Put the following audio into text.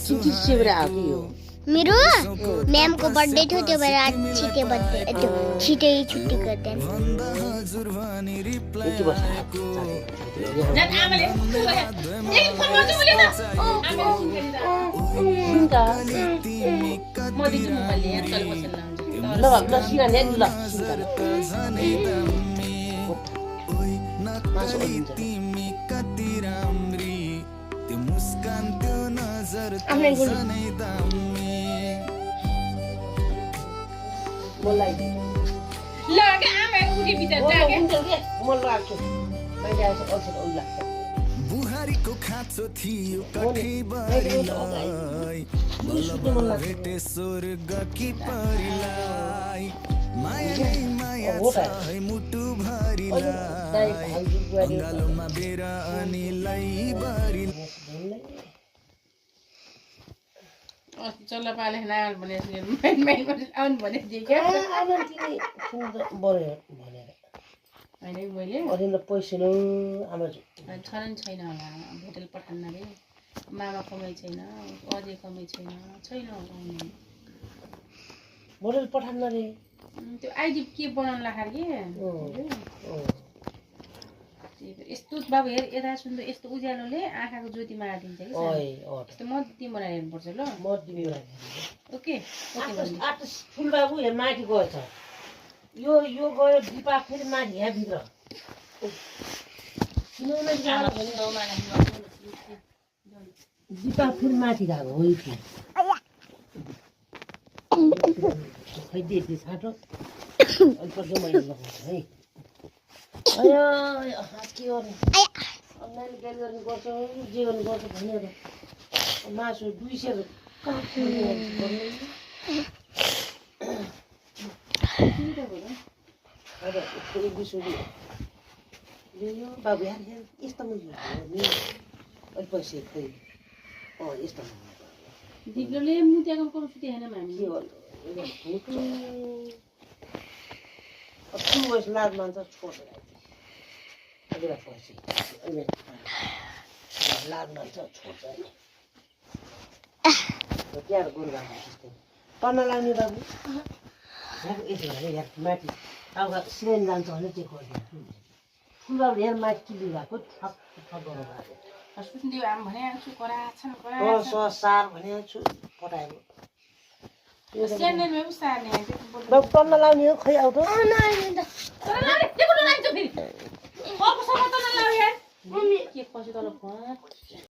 चिठी आयो मेरो म्यामको बर्थडे थियो त्यो भएर आज छिटै बर्थडे त्यो छिटै छुट्टी गर्दैन यति बस्छ बुहारीको खाँचो थियो कठैबरीलाई भेटे स्वर्ग कि परिलाई माया माया छ है मुटु भरिलाई अङ्गालोमा बेरा अनि लैबरी चल्ला पाले नाल भने आउनु भने दिए होइन मैले पैसा छन् छैन होला होटल पठाउन रे मामा कमाइ छैन अझै कमाइ छैन मोडल पठाउन रे त्यो आइडी के बनाउन लाग्यो कि यस्तो बाबु हेर यता सुन्दा यस्तो उज्यालोले आँखाको ज्योति मारिदिन्छ कि यस्तो मद्दी बनाएर हेर्नुपर्छ ल ओके फुल बाबु यहाँ माथि गएछ यो गयो दिपा फेरि माथि यहाँभित्र दिपा फेरि माथि गएको हो खै छाटो अहिले मैले लगाउँछु है के गर्ने अनलाइन डेलिभरी गर्छ जे गर्नु गर्छ भनेर मासु 200 बाबु यार यस्तो मैले अहिले पैसा खै यस्तो दिग्लोले मुत्याको कम सुतेन हामी के भन्नु अब लाज मान्छ छोडेर अहिले पैसा अहिले लाज मान्छ छोड्छ नि त्यहाँ गोरुबाबु त्यस्तै टन्न लाग्ने बाबु यसो भने यहाँ माथि अब सिरेन जान्छ भने त्यो गरिदिनु फुलबाबु यहाँ माथि किली गएको ठक सुन्दियो आम भने छु कराछन् सार भने छु पठाएको सेन्डलमा उसार्ने बाबु टन्न लाउने हो खै आउँछ के पछि तल